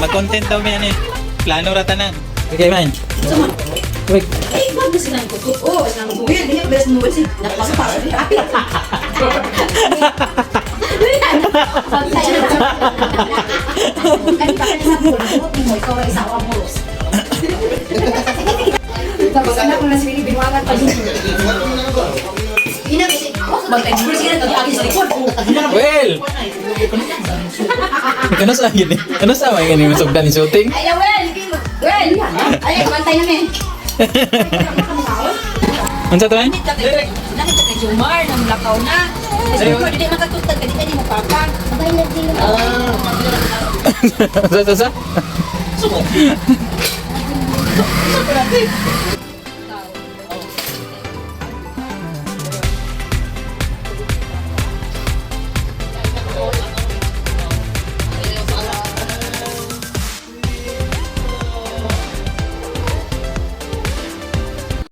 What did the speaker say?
Mag-content daw mi ani. Plano ra tanan. Okay man. Wait. Ay, wag na silang kuko. Oh, silang buwil. Hindi pa beses mo si Napasok. Happy. Tapos anak mo na si Willie, binuangan pa yun. Mag-express ka na, tagi sa likod. Well. Kano sa gini? Kano sa may gini masugdan ni shooting? Ay, well! Well! Ay, bantay namin. Unsa to man? Nakita kay Jomar, nang lakaw na. Kasi ko, hindi makatutag, kadi kadi mo papa. Unsa sa sa?